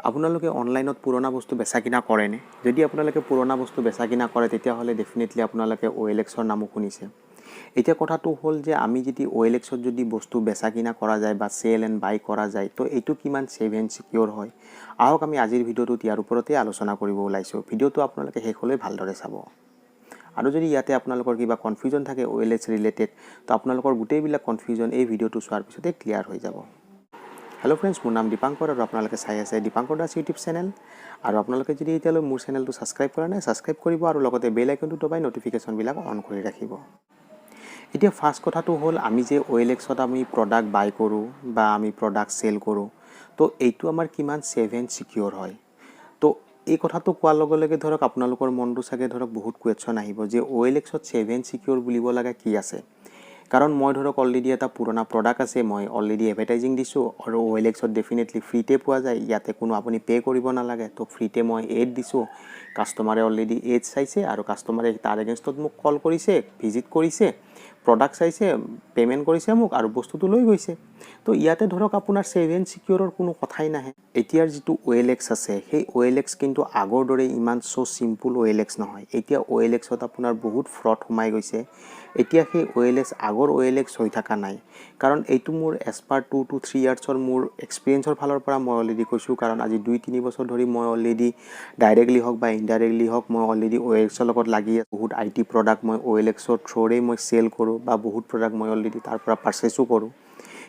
আপোনালোকে অনলাইনত পুৰণা বস্তু বেচা কিনা কৰেনে? যদি আপোনালোকে পুৰণা বস্তু বেচা কিনা কৰে, তেতিয়াহ'লে ডেফিনেটলি আপোনালোকে অ'এলএক্সৰ নামো শুনিছে। এতিয়া কথাটো হ'ল যে আমি যদি অ'এলএক্সত যদি বস্তু বেচা কিনা কৰা যায় বা চেল এণ্ড বাই কৰা যায়, তো এইটো কিমান ছেফ এণ্ড ছিকিয়'ৰ হয়? আহক, আমি আজিৰ ভিডিঅ'টোত ইয়াৰ ওপৰতে আলোচনা কৰিব ওলাইছোঁ। ভিডিঅ'টো আপোনালোকে শেষলৈ ভালদৰে চাব আৰু যদি ইয়াতে আপোনালোকৰ কিবা কনফিউজন থাকে অ'এলএক্স ৰিলেটেড, তো আপোনালোকৰ গোটেইবিলাক কনফিউজন এই ভিডিঅ'টো চোৱাৰ পিছতে ক্লিয়াৰ হৈ যাব। হেল্ল' ফ্ৰেণ্ডছ, মোৰ নাম দীপাংকৰ আৰু আপোনালোকে চাই আছে দীপাংকৰ দাস ইউটিউব চেনেল। আৰু আপোনালোকে যদি এতিয়ালৈ মোৰ চেনেলটো ছাবস্ক্ৰাইব কৰা নাই, ছাবস্ক্ৰাইব কৰিব আৰু লগতে বেল আইকনটো দবাই ন'টিফিকেশ্যনবিলাক অন কৰি ৰাখিব। এতিয়া ফাৰ্ষ্ট কথাটো হ'ল, আমি যে অ'এলএক্সত আমি প্ৰডাক্ট বাই কৰোঁ বা আমি প্ৰডাক্ট চেল কৰোঁ, তো এইটো আমাৰ কিমান ছেফ এণ্ড ছিকিয়'ৰ হয়? তো এই কথাটো কোৱাৰ লগে লগে ধৰক আপোনালোকৰ মনটো চাগে ধৰক বহুত কুৱেশ্যন আহিব যে অ'এলএক্সত ছেফ এণ্ড ছিকিয়'ৰ বুলিব লগা কি আছে? কাৰণ মই ধৰক অলৰেডি এটা পুৰণা প্ৰডাক্ট আছে, মই অলৰেডি এডভাৰটাইজিং দিছোঁ আৰু অ'এলএক্সত ডেফিনেটলি ফ্ৰীতে পোৱা যায়, ইয়াতে কোনো আপুনি পে' কৰিব নালাগে। তো ফ্ৰীতে মই এড দিছোঁ, কাষ্টমাৰে অলৰেডি এড চাইছে আৰু কাষ্টমাৰে তাৰ এগেইনষ্টত মোক কল কৰিছে, ভিজিট কৰিছে, প্ৰডাক্ট চাইছে, পে'মেণ্ট কৰিছে মোক আৰু বস্তুটো লৈ গৈছে। তো ইয়াতে ধৰক আপোনাৰ ছেফ এণ্ড ছিকিয়'ৰৰ কোনো কথাই নাহে। এতিয়াৰ যিটো অ'এলএক্স আছে, সেই অ'এলএক্স কিন্তু আগৰ দৰে ইমান চ' চিম্পুল অ'এলএক্স নহয়। এতিয়া অ'এলএক্সত আপোনাৰ বহুত ফ্ৰড সোমাই গৈছে। এতিয়া সেই অ'এলএক্স আগৰ অ'এলএক্স হৈ থকা নাই। কাৰণ এইটো মোৰ এজ পাৰ 2 টু 3 ইয়াৰ্ছৰ মোৰ এক্সপিৰিয়েঞ্চৰ ফালৰ পৰা মই অলৰেডি কৈছোঁ। কাৰণ আজি 2-3 বছৰ ধৰি মই অলৰেডি ডাইৰেক্টলি হওক বা ইনডাইৰেক্টলি হওক, মই অলৰেডি অ'এলএক্সৰ লগত লাগি আছোঁ। বহুত IT product মই অ'এলএক্সৰ থ্ৰ'ৰেই মই চেল কৰোঁ বা বহুত প্ৰডাক্ট মই অলৰেডি তাৰ পৰা পাৰচেছো কৰোঁ।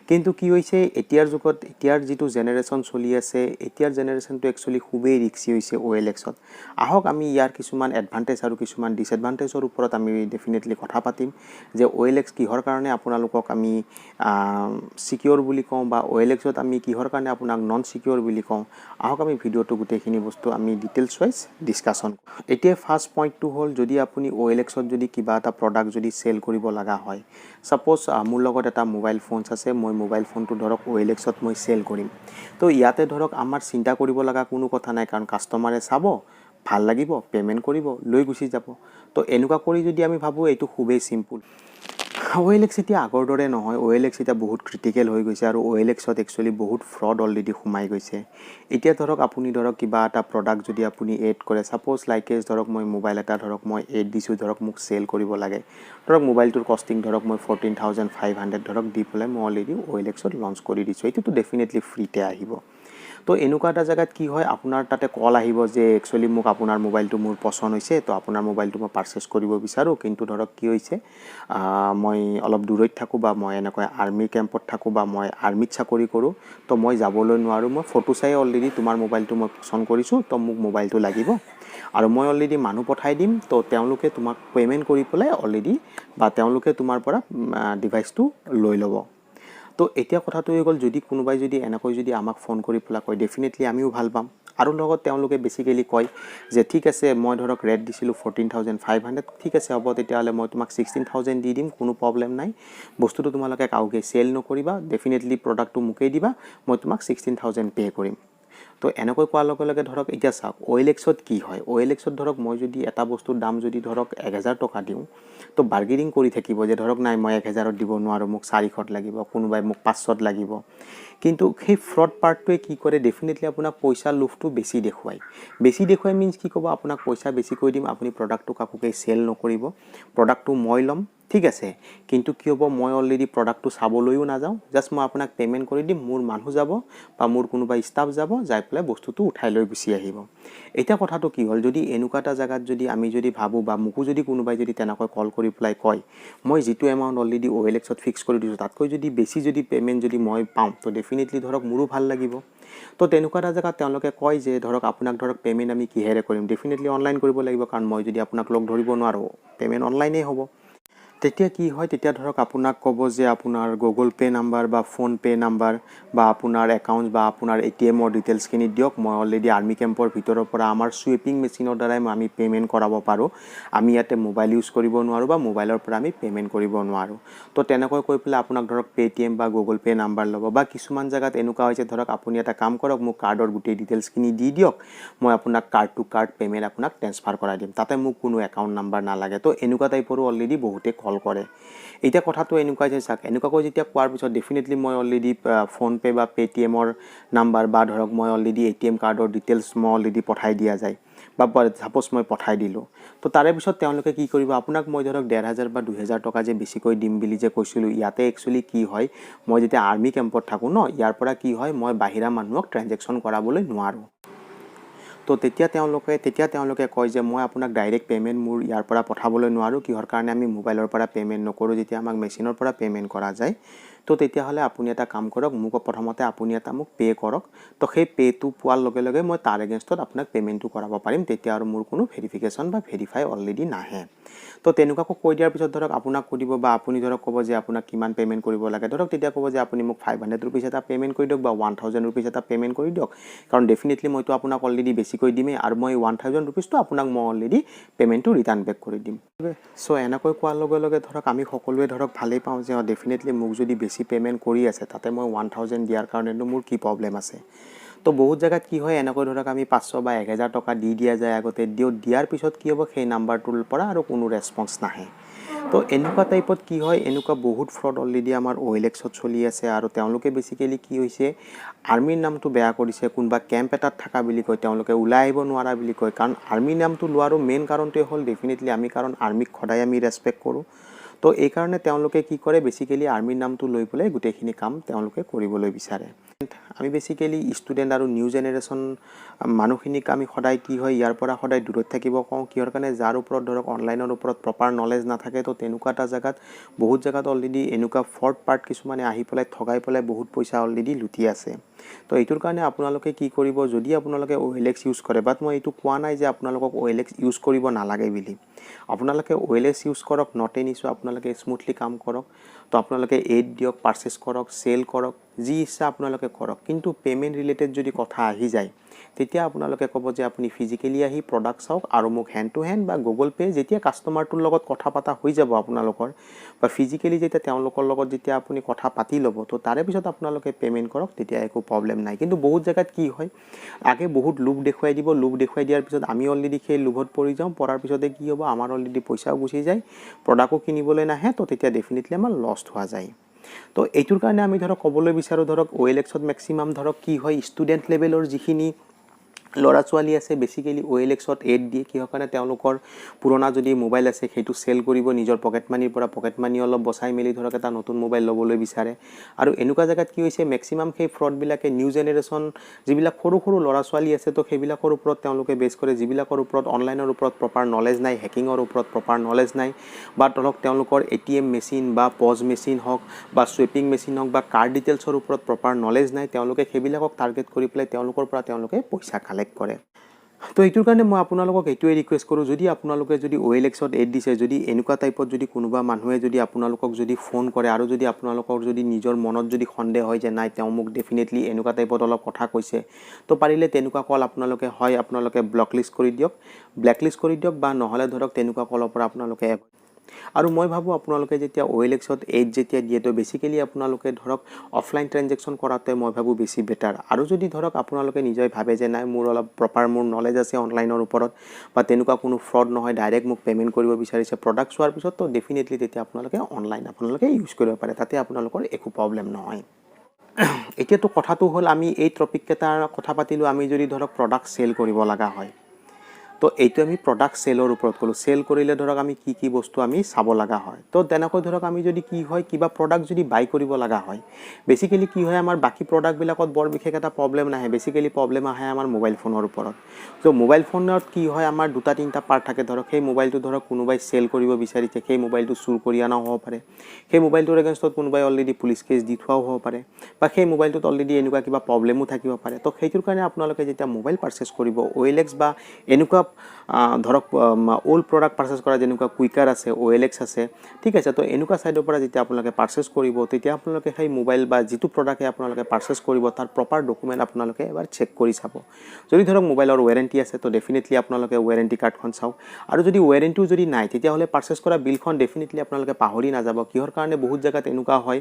কিন্তু কি হৈছে, এতিয়াৰ যুগত, এতিয়াৰ যিটো জেনেৰেশ্যন চলি আছে, এতিয়াৰ জেনেৰেশ্যনটো একচুৱেলি খুবেই ৰিক্সি হৈছে অ'এলএক্সত। আহক, আমি ইয়াৰ কিছুমান এডভান্টেজ আৰু কিছুমান ডিছএডভান্টেজৰ ওপৰত আমি ডেফিনেটলি কথা পাতিম যে অ'এলএক্স কিহৰ কাৰণে আপোনালোকক আমি ছিকিয়'ৰ বুলি কওঁ বা অ'এলএক্সত আমি কিহৰ কাৰণে আপোনাক নন ছিকিয়'ৰ বুলি কওঁ। আহক, আমি ভিডিঅ'টো গোটেইখিনি বস্তু আমি ডিটেইলছ ৱাইজ ডিছকাশ্যন। এতিয়া ফাৰ্ষ্ট পইণ্টটো হ'ল, যদি আপুনি অ'এলএক্সত যদি কিবা এটা প্ৰডাক্ট যদি চেল কৰিব লগা হয়, ছাপ'জ মোৰ লগত এটা মোবাইল ফোনছ আছে, মই মোবাইল ফোনটো ধৰক অ'এলএক্সত মই চেল কৰিম। তো ইয়াতে ধৰক আমাৰ চিন্তা কৰিব লগা কোনো কথা নাই, কাৰণ কাষ্টমাৰে চাব, ভাল লাগিব, পে'মেণ্ট কৰিব, লৈ গুচি যাব। তো এনেকুৱা কৰি যদি আমি ভাবোঁ, এইটো খুবেই চিম্পুল। অ'এলএক্স এতিয়া আগৰ দৰে নহয়। অ'এলএক্স এতিয়া বহুত ক্ৰিটিকেল হৈ গৈছে আৰু অ'এলএক্সত একচুৱেলি বহুত ফ্ৰড অলৰেডি সোমাই গৈছে। এতিয়া ধৰক আপুনি ধৰক কিবা এটা প্ৰডাক্ট যদি আপুনি এড কৰে, ছাপ'জ লাইক এজ ধৰক মই মোবাইল এটা ধৰক মই এড দিছোঁ, ধৰক মোক চেল কৰিব লাগে। ধৰক মোবাইলটোৰ কষ্টিং ধৰক মই 14,500 ধৰক দি পেলাই মই অলৰেডি অ'এলএক্সত লঞ্চ কৰি দিছোঁ। এইটোতো ডেফিনেটলি ফ্ৰীতে আহিব। তো এনেকুৱা এটা জেগাত কি হয়, আপোনাৰ তাতে কল আহিব যে একচুৱেলি মোক আপোনাৰ মোবাইলটো মোৰ পচন্দ হৈছে, তো আপোনাৰ মোবাইলটো মই পাৰচেছ কৰিব বিচাৰোঁ। কিন্তু ধৰক কি হৈছে, মই অলপ দূৰৈত থাকোঁ বা মই এনেকৈ আৰ্মি কেম্পত থাকোঁ বা মই আৰ্মিত চাকৰি কৰোঁ, তো মই যাবলৈ নোৱাৰোঁ। মই ফটো চাই অলৰেডি তোমাৰ মোবাইলটো মই পচন্দ কৰিছোঁ, তো মোক মোবাইলটো লাগিব আৰু মই অলৰেডি মানুহ পঠাই দিম, তো তেওঁলোকে তোমাক পে'মেণ্ট কৰি পেলাই অলৰেডি বা তেওঁলোকে তোমাৰ পৰা ডিভাইচটো লৈ ল'ব। তো এতিয়া কথাটো হৈ গ'ল, যদি কোনোবাই যদি এনেকৈ যদি আমাক ফোন কৰি পেলাই কয়, ডেফিনেটলি আমিও ভাল পাম। আৰু লগত তেওঁলোকে বেচিকেলি কয় যে ঠিক আছে, মই ধৰক ৰেট দিছিলোঁ 14,500, ঠিক আছে, হ'ব, তেতিয়াহ'লে মই তোমাক 16,000 দি দিম, কোনো প্ৰব্লেম নাই। বস্তুটো তোমালোকে কাৰোকে চেল নকৰিবা, ডেফিনেটলি প্ৰডাক্টটো মোকেই দিবা, মই তোমাক 16,000 পে' কৰিম। তো এনেকৈ কোৱাৰ লগে লগে ধৰক এতিয়া চাওক, অ'এলএক্সত কি হয়? অ'এলএক্সত ধৰক মই যদি এটা বস্তুৰ দাম যদি ধৰক 1000 টকা দিওঁ, তো বাৰ্গেনিং কৰি থাকিব যে ধৰক নাই, মই 1000ত দিব নোৱাৰোঁ, মোক 400ত লাগিব, কোনোবাই মোক 500ত লাগিব। কিন্তু সেই ফ্ৰড পাৰ্টটোৱে কি কৰে? ডেফিনেটলি আপোনাক পইচা লোভটো বেছি দেখুৱায়। বেছি দেখুৱাই মিনছ কি ক'ব, আপোনাক পইচা বেছিকৈ দিম, আপুনি প্ৰডাক্টটো কাকোকে চেল নকৰিব, প্ৰডাক্টটো মই ল'ম, ঠিক আছে। কিন্তু কি হ'ব, মই অলৰেডি প্ৰডাক্টটো চাবলৈও নাযাওঁ, জাষ্ট মই আপোনাক পে'মেণ্ট কৰি দিম, মোৰ মানুহ যাব বা মোৰ কোনোবা ষ্টাফ যাব, যাই পেলাই বস্তুটো উঠাই লৈ গুচি আহিব। এতিয়া কথাটো কি হ'ল, যদি এনেকুৱা এটা জেগাত যদি আমি যদি ভাবোঁ বা মোকো যদি কোনোবাই যদি তেনেকৈ কল কৰি পেলাই কয়, মই যিটো এমাউণ্ট অলৰেডি অ'এলএক্সত ফিক্স কৰি দিছোঁ, তাতকৈ যদি বেছি যদি পে'মেণ্ট যদি মই পাওঁ, তো ডেফিনেটলি ধৰক মোৰো ভাল লাগিব। তো তেনেকুৱা এটা জেগাত তেওঁলোকে কয় যে ধৰক আপোনাক ধৰক পে'মেণ্ট আমি কিহেৰে কৰিম? ডেফিনেটলি অনলাইন কৰিব লাগিব, কাৰণ মই যদি আপোনাক লগ ধৰিব নোৱাৰোঁ, পে'মেণ্ট অনলাইনেই হ'ব। তেতিয়া কি হয়, তেতিয়া ধৰক আপোনাক ক'ব যে আপোনাৰ গুগল পে' নাম্বাৰ বা ফোনপে' নাম্বাৰ বা আপোনাৰ একাউণ্ট বা আপোনাৰ এটিএমৰ ডিটেইলছখিনি দিয়ক। মই অলৰেডি আৰ্মি কেম্পৰ ভিতৰৰ পৰা আমাৰ চুইপিং মেচিনৰ দ্বাৰাই আমি পে'মেণ্ট কৰাব পাৰোঁ, আমি ইয়াতে মোবাইল ইউজ কৰিব নোৱাৰোঁ বা মোবাইলৰ পৰা আমি পে'মেণ্ট কৰিব নোৱাৰোঁ। তো তেনেকৈ কৈ পেলাই আপোনাক ধৰক পে'টিএম বা গুগল পে' নাম্বাৰ ল'ব। বা কিছুমান জেগাত এনেকুৱা হৈছে, ধৰক আপুনি এটা কাম কৰক, মোক কাৰ্ডৰ গোটেই ডিটেইলছখিনি দি দিয়ক, মই আপোনাক কাৰ্ড টু কাৰ্ড পে'মেণ্ট আপোনাক ট্ৰেন্সফাৰ কৰাই দিম, তাতে মোক কোনো একাউণ্ট নাম্বাৰ নালাগে। তো এনেকুৱা টাইপৰো অলৰেডি বহুতে কল কল কৰে। এতিয়া কথাটো এনেকুৱা যে চাওক, এনেকুৱাকৈ যেতিয়া কোৱাৰ পিছত ডেফিনেটলি মই অলৰেডি ফোনপে' বা পে'টিএমৰ নাম্বাৰ বা ধৰক মই অলৰেডি এটিএম কাৰ্ডৰ ডিটেইলছ মই অলৰেডি পঠাই দিয়া যায় বা ছাপ'জ মই পঠাই দিলোঁ। তো তাৰে পিছত তেওঁলোকে কি কৰিব, আপোনাক মই ধৰক 1500 বা 2000 টকা যে বেছিকৈ দিম বুলি যে কৈছিলোঁ, ইয়াতে একচুৱেলি কি হয়, মই যেতিয়া আৰ্মি কেম্পত থাকোঁ ন, ইয়াৰ পৰা কি হয়, মই বাহিৰা মানুহক ট্ৰেনজেকশ্যন কৰাবলৈ নোৱাৰোঁ। তো তেতিয়া তেওঁলোকে কয় যে মই আপোনাক ডাইৰেক্ট পে'মেণ্ট মোৰ ইয়াৰ পৰা পঠাবলৈ নোৱাৰোঁ। কিহৰ কাৰণে আমি মোবাইলৰ পৰা পে'মেণ্ট নকৰোঁ, যেতিয়া আমাক মেচিনৰ পৰা পে'মেণ্ট কৰা যায়। তো তেতিয়াহ'লে আপুনি এটা কাম কৰক, মোক প্ৰথমতে আপুনি এটা মোক পে' কৰক। তো সেই পে'টো পোৱাৰ লগে লগে মই তাৰ এগেইনষ্টত আপোনাক পে'মেণ্টটো কৰাব পাৰিম। তেতিয়া আৰু মোৰ কোনো ভেৰিফিকেশ্যন বা ভেৰিফাই অলৰেডি নাহে। তো তেনেকুৱাকৈ কৈ দিয়াৰ পিছত ধৰক আপোনাক সুধিব বা আপুনি ধৰক ক'ব যে আপোনাক কিমান পে'মেণ্ট কৰিব লাগে। ধৰক তেতিয়া ক'ব যে আপুনি মোক 500 ৰুপিজ এটা পে'মেণ্ট কৰি দিয়ক বা 1000 ৰুপিজ এটা পে'মেণ্ট কৰি দিয়ক, কাৰণ ডেফিনেটলি মইতো আপোনাক অলৰেডি বেছিকৈ দিমেই আৰু মই 1000 ৰুপিজটো আপোনাক মই অলৰেডি পে'মেণ্টটো ৰিটাৰ্ণ বেক কৰি দিম। চ' এনেকৈ কোৱাৰ লগে লগে ধৰক আমি সকলোৱে ধৰক ভালেই পাওঁ যে ডেফিনেটলি মোক যদি বেছি পে'মেণ্ট কৰি আছে, তাতে মই 1000 দিয়াৰ কাৰণেনো মোৰ কি প্ৰব্লেম আছে? তো বহুত জেগাত কি হয়, এনেকৈ ধৰক আমি 500 বা 1000 টকা দি দিয়া যায় আগতে দিওঁ। দিয়াৰ পিছত কি হ'ব, সেই নাম্বাৰটোৰ পৰা আৰু কোনো ৰেছপন্স নাহে। তো এনেকুৱা টাইপত কি হয়, এনেকুৱা বহুত ফ্ৰড অলৰেডি আমাৰ অ' এল এক্সত চলি আছে। আৰু তেওঁলোকে বেচিকেলি কি হৈছে, আৰ্মিৰ নামটো বেয়া কৰিছে। কোনোবা কেম্প এটাত থকা বুলি কয়, তেওঁলোকে ওলাই আহিব নোৱাৰা বুলি কয়। কাৰণ আৰ্মিৰ নামটো লোৱাৰো মেইন কাৰণটোৱে হ'ল ডেফিনেটলি আমি কাৰণ আৰ্মিক সদায় আমি ৰেচপেক্ট কৰোঁ। তো এইকাৰণে তেওঁলোকে কি কৰে, বেচিকেলি আৰ্মিৰ নামটো লৈ পেলাই গোটেইখিনি কাম তেওঁলোকে কৰিবলৈ বিচাৰে। আমি বেচিকেলি ষ্টুডেণ্ট আৰু নিউ জেনেৰেশ্যন মানুহখিনিক আমি সদায় কি হয়, ইয়াৰ পৰা সদায় দূৰত থাকিব কওঁ। কিহৰ কাৰণে? যাৰ ওপৰত ধৰক অনলাইনৰ ওপৰত প্ৰপাৰ নলেজ নাথাকে, তো তেনেকুৱা এটা জেগাত, বহুত জেগাত অলৰেডি এনেকুৱা ফ্ৰড পাৰ্ট কিছুমানে আহি পেলাই ঠগাই পেলাই বহুত পইচা অলৰেডি লুটি আছে। তো এইটোৰ কাৰণে আপোনালোকে কি কৰিব, যদি আপোনালোকে অ' এল এক্স ইউজ কৰে, বাট মই এইটো কোৱা নাই যে আপোনালোকক অ' এল এক্স ইউজ কৰিব নালাগে বুলি। আপোনালোকে অ' এল এক্স ইউজ কৰক, not N issue. আপোনালোকে স্মুথলি কাম কৰক। তো আপোনালোকে এড দিয়ক, পাৰ্চেছ কৰক, চেল কৰক, যি ইচ্ছা আপোনালোকে কৰক। কিন্তু পে'মেণ্ট ৰিলেটেড যদি কথা আহি যায়, তেতিয়া আপোনালোকে ক'ব যে আপুনি ফিজিকেলি আহি প্ৰডাক্ট চাওক আৰু মোক হেণ্ড টু হেণ্ড বা গুগল পে' যেতিয়া কাষ্টমাৰটোৰ লগত কথা পতা হৈ যাব আপোনালোকৰ বা ফিজিকেলি যেতিয়া তেওঁলোকৰ লগত যেতিয়া আপুনি কথা পাতি ল'ব, তো তাৰে পিছত আপোনালোকে পে'মেণ্ট কৰক, তেতিয়া একো প্ৰব্লেম নাই। কিন্তু বহুত জেগাত কি হয়, আগে বহুত লোভ দেখুৱাই দিব। লোভ দেখুৱাই দিয়াৰ পিছত আমি অলৰেডি সেই লোভত পৰি যাওঁ। পৰাৰ পিছতে কি হ'ব, আমাৰ অলৰেডি পইচাও গুচি যায়, প্ৰডাক্টো কিনিবলৈ নাহে। তো তেতিয়া ডেফিনেটলি আমাৰ লষ্ট হোৱা যায়। তো এইটোৰ কাৰণে আমি ধৰক ক'বলৈ বিচাৰোঁ, ধৰক অ' এল এক্সত মেক্সিমাম ধৰক কি হয়, ষ্টুডেণ্ট লেভেলৰ যিখিনি ল'ৰা ছোৱালী আছে, বেচিকেলি অ' এল এক্সত এড দিয়ে। কিহৰ কাৰণে? তেওঁলোকৰ পুৰণা যদি মোবাইল আছে, সেইটো চেল কৰিব, নিজৰ পকেট মানিৰ পৰা পকেট মানি অলপ বচাই মেলি ধৰক এটা নতুন মোবাইল ল'বলৈ বিচাৰে। আৰু এনেকুৱা জেগাত কি হৈছে, মেক্সিমাম সেই ফ্ৰডবিলাকে নিউ জেনেৰেশ্যন যিবিলাক সৰু সৰু ল'ৰা ছোৱালী আছে, তো সেইবিলাকৰ ওপৰত তেওঁলোকে বেছ কৰে, যিবিলাকৰ ওপৰত অনলাইনৰ ওপৰত প্ৰপাৰ নলেজ নাই, হেকিঙৰ ওপৰত প্ৰপাৰ নলেজ নাই বা ধৰক তেওঁলোকৰ এটিএম মেচিন বা পজ মেচিন হওক বা চুৱেপিং মেচিন হওক বা কাৰ্ড ডিটেইলছৰ ওপৰত প্ৰপাৰ নলেজ নাই। তেওঁলোকে সেইবিলাকক টাৰ্গেট কৰি পেলাই তেওঁলোকৰ পৰা তেওঁলোকে পইচা কালেক্ট কৰে। তো এইটোৰ কাৰণে মই আপোনালোকক এইটোৱে ৰিকুৱেষ্ট কৰোঁ, যদি আপোনালোকে যদি অ' এল এক্সত এড দিছে, যদি এনেকুৱা টাইপত যদি কোনোবা মানুহে যদি আপোনালোকক যদি ফোন কৰে আৰু যদি আপোনালোকৰ যদি নিজৰ মনত যদি সন্দেহ হয় যে নাই, তেওঁ মোক ডেফিনেটলি এনেকুৱা টাইপত অলপ কথা কৈছে, তো পাৰিলে তেনেকুৱা কল আপোনালোকে হয় আপোনালোকে ব্লক লিষ্ট কৰি দিয়ক, ব্লেক লিষ্ট কৰি দিয়ক বা নহ'লে ধৰক তেনেকুৱা কলৰ পৰা আপোনালোকে। আৰু মই ভাবোঁ, আপোনালোকে যেতিয়া অ' এল এক্সত এড যেতিয়া দিয়ে, তো বেচিকেলি আপোনালোকে ধৰক অফলাইন ট্ৰেনজেকশ্যন কৰাটোৱে মই ভাবোঁ বেছি বেটাৰ। আৰু যদি ধৰক আপোনালোকে নিজে ভাবে যে নাই, মোৰ অলপ প্ৰপাৰ মোৰ নলেজ আছে অনলাইনৰ ওপৰত বা তেনেকুৱা কোনো ফ্ৰড নহয়, ডাইৰেক্ট মোক পে'মেণ্ট কৰিব বিচাৰিছে প্ৰডাক্ট চোৱাৰ পিছত, তো ডেফিনেটলি তেতিয়া আপোনালোকে অনলাইন আপোনালোকে ইউজ কৰিব পাৰে, তাতে আপোনালোকৰ একো প্ৰব্লেম নহয়। এতিয়াতো কথাটো হ'ল, আমি এই টপিককেইটাৰ কথা পাতিলোঁ। আমি যদি ধৰক প্ৰডাক্ট চেল কৰিব লগা হয়, তো এইটো আমি প্ৰডাক্ট চেলৰ ওপৰত ক'লোঁ। চেল কৰিলে ধৰক আমি কি কি বস্তু আমি চাব লগা হয়। তো তেনেকৈ ধৰক আমি যদি কি হয়, কিবা প্ৰডাক্ট যদি বাই কৰিব লগা হয়, বেচিকেলি কি হয়, আমাৰ বাকী প্ৰডাক্টবিলাকত বৰ বিশেষ এটা প্ৰব্লেম নাহে। বেচিকেলি প্ৰব্লেম আহে আমাৰ মোবাইল ফোনৰ ওপৰত। ত' মোবাইল ফোনত কি হয়, আমাৰ দুটা তিনিটা পাৰ্ট থাকে। ধৰক সেই মোবাইলটো ধৰক কোনোবাই চেল কৰিব বিচাৰিছে, সেই মোবাইলটো চুৰ কৰি অনাও হ'ব পাৰে, সেই মোবাইলটোৰ এগেইনষ্টত কোনোবাই অলৰেডি পুলিচ কেছ দি থোৱাও হ'ব পাৰে বা সেই মোবাইলটোত অলৰেডি এনেকুৱা কিবা প্ৰব্লেমো থাকিব পাৰে। তো সেইটোৰ কাৰণে আপোনালোকে যেতিয়া মোবাইল পাৰ্চেছ কৰিব, অ' এল এক্স বা এনেকুৱা ধৰক অ'ল্ড প্ৰডাক্ট পাৰ্চেছ কৰা, যেনেকুৱা কুইকাৰ আছে, অ' এল এক্স আছে, ঠিক আছে, তো এনেকুৱা ছাইডৰ পৰা যেতিয়া আপোনালোকে পাৰ্চেছ কৰিব, তেতিয়া আপোনালোকে সেই মোবাইল বা যিটো প্ৰডাক্টে আপোনালোকে পাৰ্চেছ কৰিব, তাৰ প্ৰপাৰ ডকুমেণ্ট আপোনালোকে এবাৰ চেক কৰি চাব। যদি ধৰক মোবাইলৰ ৱেৰেণ্টি আছে, তো ডেফিনেটলি আপোনালোকে ৱেৰেণ্টি কাৰ্ডখন চাওক। আৰু যদি ৱেৰেণ্টিও যদি নাই, তেতিয়াহ'লে পাৰ্চেছ কৰা বিলখন ডেফিনেটলি আপোনালোকে পাহৰি নাযাব। কিহৰ কাৰণে? বহুত জেগাত এনেকুৱা হয়,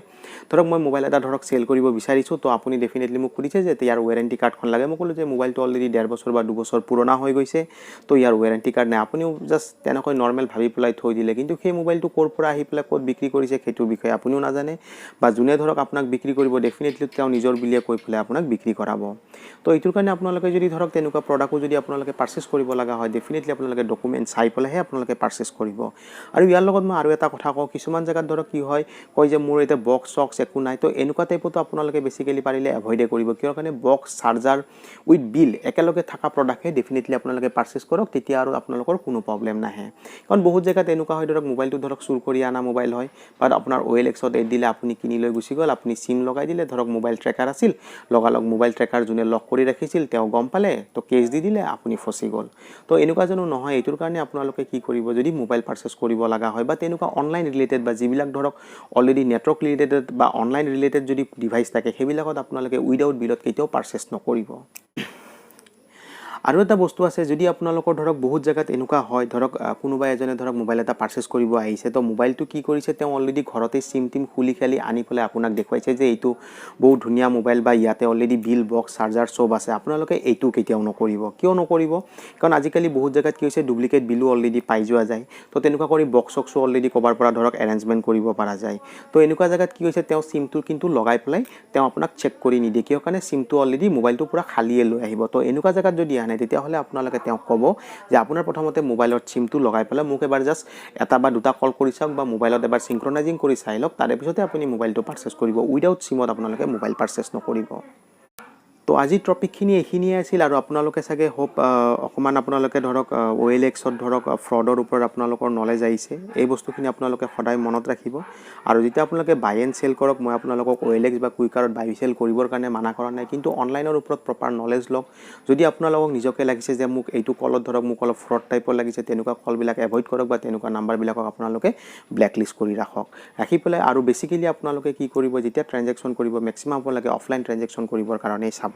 ধৰক মই মোবাইল এটা ধৰক চেল কৰিব বিচাৰিছোঁ, তো আপুনি ডেফিনেটলি মোক সুধিছে যে ইয়াৰ ৱেৰেণ্টি কাৰ্ডখন লাগে। মই ক'লোঁ যে মোবাইলটো অলৰেডি 1.5 বছৰ বা 2 বছৰ পুৰণা হৈ গৈছে, তো ইয়াৰ ৱেৰেণ্টি কাৰ্ড নাই। আপুনিও জাষ্ট তেনেকৈ নৰ্মেল ভাবি পেলাই থৈ দিলে, কিন্তু সেই মোবাইলটো ক'ৰ পৰা আহি পেলাই ক'ত বিক্ৰী কৰিছে, সেইটোৰ বিষয়ে আপুনিও নাজানে। বা যোনে ধৰক আপোনাক বিক্ৰী কৰিব, ডেফিনেটলি তেওঁ নিজৰ বুলিয়ে কৈ পেলাই আপোনাক বিক্ৰী কৰাব। তো এইটোৰ কাৰণে আপোনালোকে যদি ধৰক তেনেকুৱা প্ৰডাক্টো যদি আপোনালোকে পাৰ্চেছ কৰিব লগা হয়, ডেফিনেটলি আপোনালোকে ডকুমেণ্ট চাই পেলাইহে আপোনালোকে পাৰ্চেছ কৰিব। আৰু ইয়াৰ লগত মই আৰু এটা কথা কওঁ, কিছুমান জেগাত ধৰক কি হয়, কয় যে মোৰ এতিয়া বক্স চক্স একো নাই। তো এনেকুৱা টাইপতো আপোনালোকে বেচিকেলি পাৰিলে এভইডে কৰিব। কিয় কাৰণে বক্স, চাৰ্জাৰ উইথ বিল একেলগে থকা প্ৰডাক্টহে ডেফিনেটলি আপোনালোকে পাৰ্চেছ কৰক, তেতিয়া আৰু আপোনালোকৰ কোনো প্ৰব্লেম নাহে। কাৰণ বহুত জেগাত এনেকুৱা হয়, ধৰক মোবাইলটো ধৰক চুৰ কৰি অনা মোবাইল হয়, বা আপোনাৰ অ'এলএক্সত এড দিলে, আপুনি কিনি লৈ গুচি গ'ল, আপুনি চিম লগাই দিলে, ধৰক মোবাইল ট্ৰেকাৰ আছিল, লগালগ মোবাইল ট্ৰেকাৰ যোনে লক কৰি ৰাখিছিল তেওঁ গম পালে, তো কেছ দি দিলে, আপুনি ফচি গ'ল। তো এনেকুৱা জানো নহয়। এইটোৰ কাৰণে আপোনালোকে কি কৰিব, যদি মোবাইল পাৰ্চেছ কৰিব লগা হয় বা তেনেকুৱা অনলাইন ৰিলেটেড বা যিবিলাক ধৰক অলৰেডি নেটৱৰ্ক ৰিলেটেড বা অনলাইন ৰিলেটেড যদি ডিভাইচ থাকে, সেইবিলাকত আপোনালোকে উইদাউট বিলত কেতিয়াও পাৰ্চেছ নকৰিব। আৰু এটা বস্তু আছে, যদি আপোনালোকৰ ধৰক বহুত জেগাত এনেকুৱা হয়, ধৰক কোনোবা এজনে ধৰক মোবাইল এটা পাৰ্চেছ কৰিব আহিছে, তো মোবাইলটো কি কৰিছে, তেওঁ অলৰেডি ঘৰতে চিম টিম খুলি খেলি আনি পেলাই আপোনাক দেখুৱাইছে যে এইটো বহুত ধুনীয়া মোবাইল বা ইয়াতে অলৰেডি বিল, বক্স, চাৰ্জাৰ চব আছে। আপোনালোকে এইটো কেতিয়াও নকৰিব। কিয় নকৰিব? কাৰণ আজিকালি বহুত জেগাত কি হৈছে, ডুপ্লিকেট বিলো অলৰেডি পাই যোৱা যায়। তো তেনেকুৱা কৰি বক্স চক্সো অলৰেডি ক'ৰবাৰ পৰা ধৰক এৰেঞ্জমেণ্ট কৰিব পৰা যায়। তো এনেকুৱা জেগাত কি হৈছে, তেওঁ চিমটো কিন্তু লগাই পেলাই তেওঁ আপোনাক চেক কৰি নিদিয়ে। কিয় কাৰণে চিমটো অলৰেডি মোবাইলটো পূৰা খালীয়ে লৈ আহিব। তো এনেকুৱা জেগাত যদি আনে, তেতিয়াহ'লে আপোনালোকে তেওঁক ক'ব যে আপোনাৰ প্ৰথমতে মোবাইলত চিমটো লগাই পেলাই মোক এবাৰ জাষ্ট এটা বা দুটা কল কৰি চাওক বা মোবাইলত এবাৰ চিংক্ৰনাইজিং কৰি চাই লওক, তাৰে পিছতে আপুনি মোবাইলটো পাৰ্চেছ কৰিব। উইদাউট চিমত আপোনালোকে মোবাইল পাৰ্চেছ নকৰিব। তো আজিৰ টপিকখিনি এইখিনিয়ে আছিল। আৰু আপোনালোকে চাগে হোপ অকণমান আপোনালোকে ধৰক অ'এলএক্সত ধৰক ফ্ৰডৰ ওপৰত আপোনালোকৰ নলেজ আহিছে। এই বস্তুখিনি আপোনালোকে সদায় মনত ৰাখিব। আৰু যেতিয়া আপোনালোকে বাই এণ্ড চেল কৰক, মই আপোনালোকক অ'এলএক্স বা কুইকাৰত বাই চেল কৰিবৰ কাৰণে মানা কৰা নাই, কিন্তু অনলাইনৰ ওপৰত প্ৰপাৰ নলেজ লওক। যদি আপোনালোকক নিজকে লাগিছে যে মোক এইটো কলত ধৰক মোক অলপ ফ্ৰড টাইপৰ লাগিছে, তেনেকুৱা কলবিলাক এভইড কৰক বা তেনেকুৱা নাম্বাৰবিলাকক আপোনালোকে ব্লেক লিষ্ট কৰি ৰাখক, ৰাখি পেলাই। আৰু বেচিকেলি আপোনালোকে কি কৰিব, যেতিয়া ট্ৰেনজেকশ্যন কৰিব, মেক্সিমাম আপোনালোকে অফলাইন ট্ৰেনজেকশ্যন কৰিবৰ কাৰণেই চাব।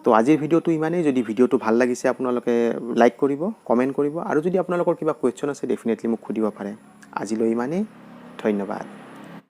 তো আজিৰ ভিডিঅ'টো ইমানেই। যদি ভিডিঅ'টো ভাল লাগিছে, আপোনালোকে লাইক কৰিব, কমেণ্ট কৰিব আৰু যদি আপোনালোকৰ কিবা কুৱেশ্যন আছে, ডেফিনেটলি মোক সুধিব পাৰে। আজিলৈ ইমানেই, ধন্যবাদ।